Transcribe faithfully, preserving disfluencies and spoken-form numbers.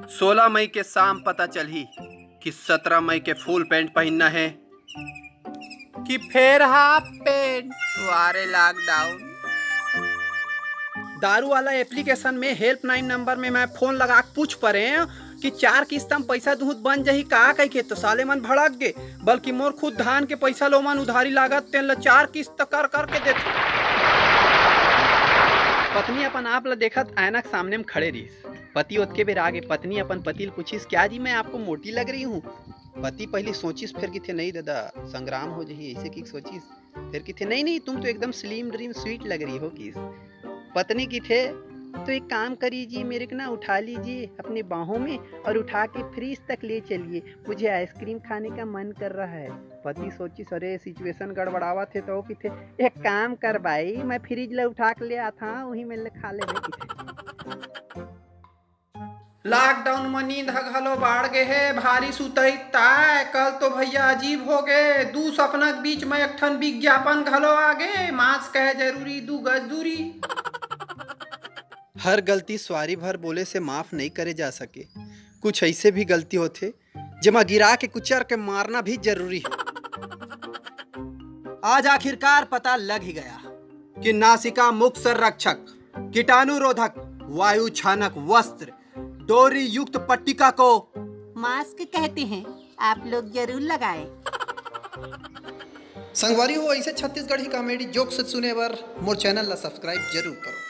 सोलह मई के शाम पता चलही कि सत्रह मई के फुल पैंट पहिनना हे कि फेर हाफ पैंट। वारे लॉकडाउन। दारू वाला एप्लीकेशन में हेल्पलाइन नंबर में मैं फोन लगा के पूछ परे कि चार किस्त म पैसा दूहूं त बन जाही का कहिके, तो साले मन भड़क गे। बल्कि मोर खुद धान के पैसा ल ओमन उधारी लागत तेन ल चार किस्त कर करके देथे। पत्नी अपन आप ल देखत आयना के सामने म खड़े रिहिस। पति ओतके बेर आगे। पत्नी अपन पति ल पूछिस, "क्या जी, मैं आपको मोटी लग रही हूँ?" पति पहिली सोचिस, फेर किथे, "नहीं ददा, संग्राम हो जही," ऐसे की सोचिस। फिर किथे, "नहीं नहीं, तुम तो एकदम स्लिम ड्रीम स्वीट लग रही हो" किस। पत्नी किथे, "तो एक काम करिए जी, मेरे को ना उठा लीजिए अपने बाहों में और उठा के फ्रिज तक ले चलिए, मुझे आइसक्रीम खाने का मन कर रहा है।" पति सोचिस, "अरे, सिचुएशन गड़बड़ावत हे," तो किथे, "एक काम कर भाई, मैं फ्रिज ला उठा के ले आता हूँ, वहीं में ले खा ले भाई।" लॉकडाउन म नींद ह घलो बाढ़ गे हे, भारी सुतई ताय। कल तो भैया अजीब हो गे, दू सपना के बीच म एक ठन विज्ञापन घलो आ गे, मास्क है जरूरी, दू गज दूरी। हर गलती स्वारी भर बोले से माफ नहीं करे जा सके। कुछ ऐसे भी गलती होथे, जेमा गिरा के कुचर के मारना भी जरूरी है। आज आखिरकार पता लग ही गया कि नासिका मुख संरक्षक, कीटाणुरोधक, वायु छानक वस्त्र, डोरी युक्त पट्टिका को मास्क कहते हैं, आप लोग जरूर लगाएं। संगवारी हो, ऐसे छत्तीसगढ़ी कॉमेडी जोक से सुने बर मोर चैनल ला सब्सक्राइब जरूर करो।